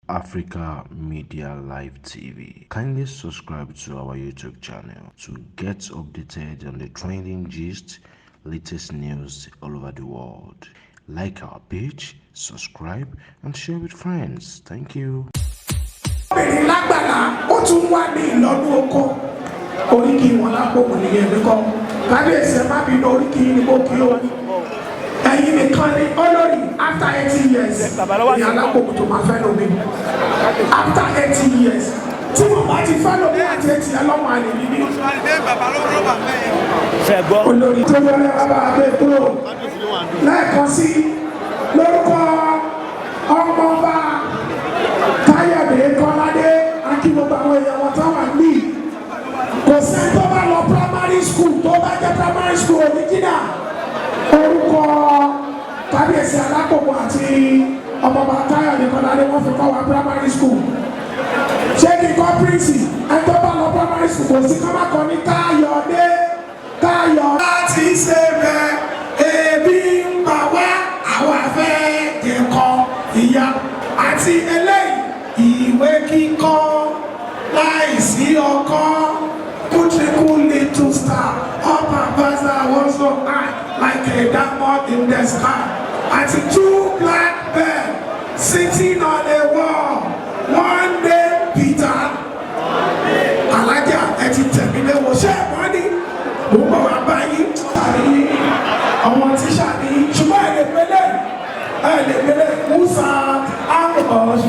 Africa Media Live TV. Kindly subscribe to our YouTube channel to get updated on the trending gist, latest news all over the world. Like our page, subscribe, and share with friends. Thank you. Obìnrin lágbàlá, ó tún wá ní ìlọ́dún oko. Oríkì wọn lápòmù nìyẹn mi kọ́. Kábíyèsí, ẹ má bínú, oríkì yìí ni mo kí o. Ẹ̀yin nìkan ni olórí. After 80 years ní alápòmù tó máa fẹ́ lómi. After 80 years, tí mo bá ti fẹ́ lómi àti 80 ẹ lọ́mọ àlè níbí. Ṣe gbọ́. Olórí tó wọlé bàbá abẹ́ kúrò lẹ́ẹ̀kan sí lórúkọ ọmọọba Káyọ̀dé Kọ́ládé akí gbogbo àwọn èèyàn wọn tó wà ní. Kò sẹ́ni tó bá lọ primary school, tó bá jẹ́ primary school original, orúkọ kábíyèsí Alápòpọ̀ àti ọmọọba Káyọ̀dé Kọ́ládé wọ́n fi kọ́ wa primary school. Ṣé kí n kọ́ prince? Ẹni tó bá lọ primary school, kò sí kọ́ má kọ́ ní Káyọ̀dé Káyọ̀. Láti ṣe bẹ́ẹ̀, ebi ń pa wá, àwa fẹ́ jẹ̀kọ ìyá àti eléyìí. Ìwé kíkọ́ láìsí ọkọ́. Twinkle, little star, up above the world so high, like a diamond in the sky. Àti two black birds sitting on a wall, one day Peter. Alájà, ẹ ti tẹ̀mí léwo. Ṣé ẹ mọ́ ni mo ń bọ̀ wá báyìí tàbí ọmọ tíṣà ní? Ṣùgbọ́n ẹ lè pélé, ẹ lè pélé musa amọ̀.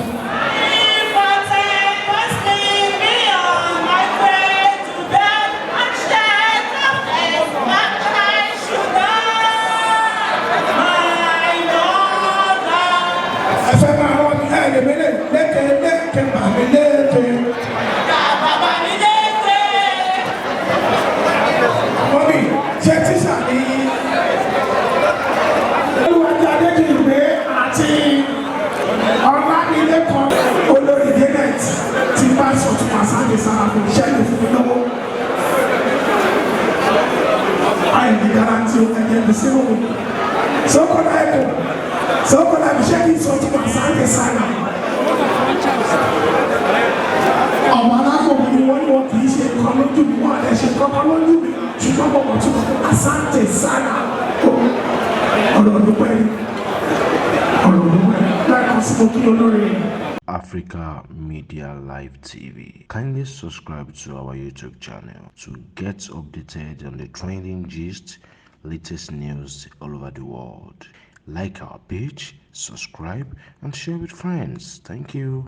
On my way to bed and shed of that I should die, my mother. Ẹ fẹ́ máa rọ́ mi. Ẹ lè pélé lékè lékè bàmí lékè. Bàbá mi lékè. Mọ́mí, ṣé tíṣà ní? Olúwàjú Adéjìgbé àti Ọlámilékan. Olórí Janet ti bá sọ̀tún àsáǹdì sára fún iṣẹ́ ìlú fún mi lọ́wọ́. Àìní garanti ẹ̀jẹ̀ mi sínú mi. Sọ́kọ̀dá ẹ̀kọ́ sọ́kọ̀dá mi, ṣé kí n sọ̀tún àsáǹdì sára? Ọmọ alákòwé ni wọ́n ní wọn kì í ṣe nǹkan lójú mi, wọ́n àlẹ́ ṣe nǹkan lójú mi, ṣùgbọ́n mo mọ̀ tún asante sana. Ọ̀rọ̀ ọ̀dùpẹ́ ni, ọ̀rọ̀ ọ̀dùpẹ́ lẹ́ẹ̀kan sí mo kí olórí. Africa Media Live TV. Kindly subscribe to our YouTube channel to get updated on the trending gist, latest news all over the world. Like our page, subscribe, and share with friends. Thank you.